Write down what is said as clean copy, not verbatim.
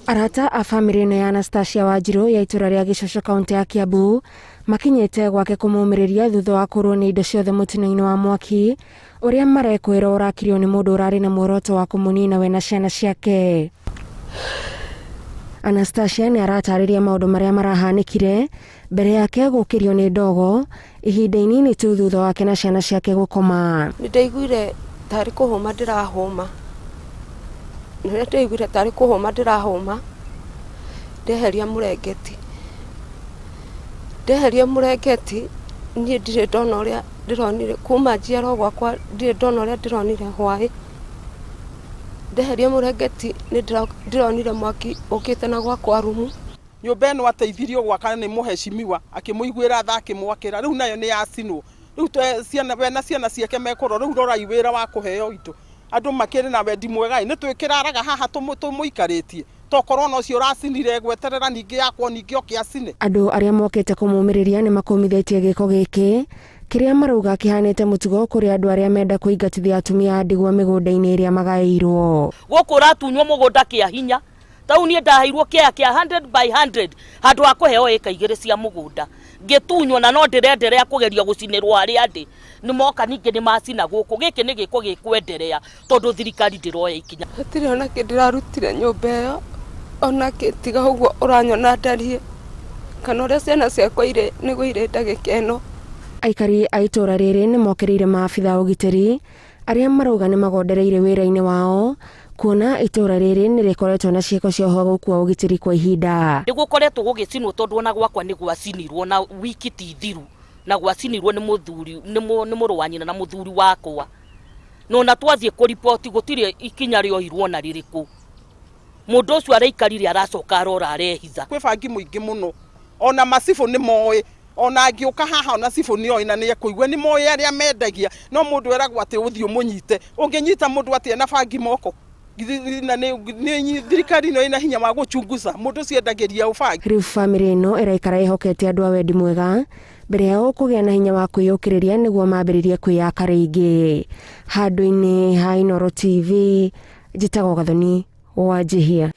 Arata a bamĩrĩ ĩno ya Anastasia Wanjirũ ya itũra rĩa Gĩcoco kaũntĩ ya Kiambu makinyĩte gwake kũmũmĩrĩria thutha wa kũrwo nĩ indo ciothe mũtino-inĩ wa mwaki ũrĩa marekwĩrwo ũrakirio nĩ mũndũ ũrarĩ na muoroto wa kũmũnina we na ciana ciake. Anastasia nĩ aratarĩria maũndũ marĩa marahanĩkire mbere yake gũkĩrio nĩ ndogo ihinda inini tu thutha wake na ciana ciake gũkoma. Nĩ ndaiguire tarĩ kũhũma ndĩrahũma, na rĩrĩa ndaiguire tarĩ kũhũma ndĩrahũma, ndeheria mũrengeti, ndeheria mũrengeti niĩ ndirĩ ndona ũrĩa ndĩronire, kuma njiarwo gwakwa ndirĩ ndona ũrĩa ndĩronire hwaĩ, ndeheria mũrengeti nĩ ndĩronire mwaki ũkĩte na gwakwa rumu. Nyũmba ĩno ateithirio gwaka nĩ mũhecimiwa akĩmũiguĩra tha akĩmwakĩra, rĩu nayo nĩ yacinwo. Rĩu ciana, we na ciana ciake mekũrora, rĩu rorai wĩra wa kũheo indo. Andũ makĩrĩ na wendi mwega ĩ, nĩ twĩkĩraraga haha tũmũikarĩtie? Tokorwo ona ũcio ũracinire egweterera ningĩ yakwo ningĩ oke acine. Andũ arĩa mokĩte kũmũmĩrĩria nĩ makũmithĩtie gĩko gĩkĩ kĩrĩa marauga kĩhanĩte mũtugo kũrĩ andũ arĩa menda kũingatithia atumia a ndigwa mĩgũnda-inĩ ĩrĩa magaĩirwo. Gũkũ ũratunywo mũgũnda kĩa hinya. Tau niĩ ndaheirwo kĩaya kĩa 100 by 100 handũ ha kũheo ĩka igĩrĩ cia mũgũnda. Ngĩtunywo na no ndĩrenderea kũgeria gũcinĩrwo harĩa ndĩ. Nĩ moka ningĩ nĩ macina gũkũ. Gĩkĩ nĩ gĩko gĩkwenderea tondũ thirikari ndĩroya ikinya. Hatirĩ ona kĩ ndĩrarutire nyũmba ĩyo, ona kĩ tiga ũguo ũranyona ndariĩ, kana ũrĩa ciana ciakwa irĩ nĩguo irĩ ndagĩka ĩno. Aikari a itũra rĩrĩ nĩ mokĩrĩire maabitha a ũgitĩri arĩa marauga nĩ magondereire wĩra-inĩ wao kuona itũra rĩrĩ nĩ rĩkoretwo na ciĩko cia ũhagũku wa ũgitĩri kwa ihinda. Nĩ gũkoretwo gũgĩcinwo tondũ ona gwakwa nĩ gwacinirwo na wiki ti thiru na gwacinirwo nĩ mũthuri nĩ mũrũ wa nyina na mũthuri wakwa. Na ona twathiĩ kũriboti gũtirĩ ikinya rĩoirwo ona rĩrĩkũ. Mũndũ ũcio araikarire aracoka arora arehitha. Kwĩ bangi mũingĩ mũno ona macibũ nĩ moĩ ona angĩũka haha ona cibũ nĩ oĩ na nĩ ekũigua nĩ moĩ arĩa mendagia no mũndũ eragwo atĩ ũthiĩ ũmũnyite ũngĩnyita mũndũ atĩa na bangi moko na nĩ thirikari ĩno ĩna hinya wa gũchunguza mũndũ ũcio endagĩria ũ bangi. Rĩu bamĩrĩ ĩno ĩraikara ĩhokete andũ a wendi mwega mbere yao kũgĩa na hinya wa kwĩyũkĩrĩria nĩguo mambĩrĩrie kwĩyaka rĩngĩ. Handũ-inĩ ha Inooro TV, njĩtagwo Gathoni wa Njihia.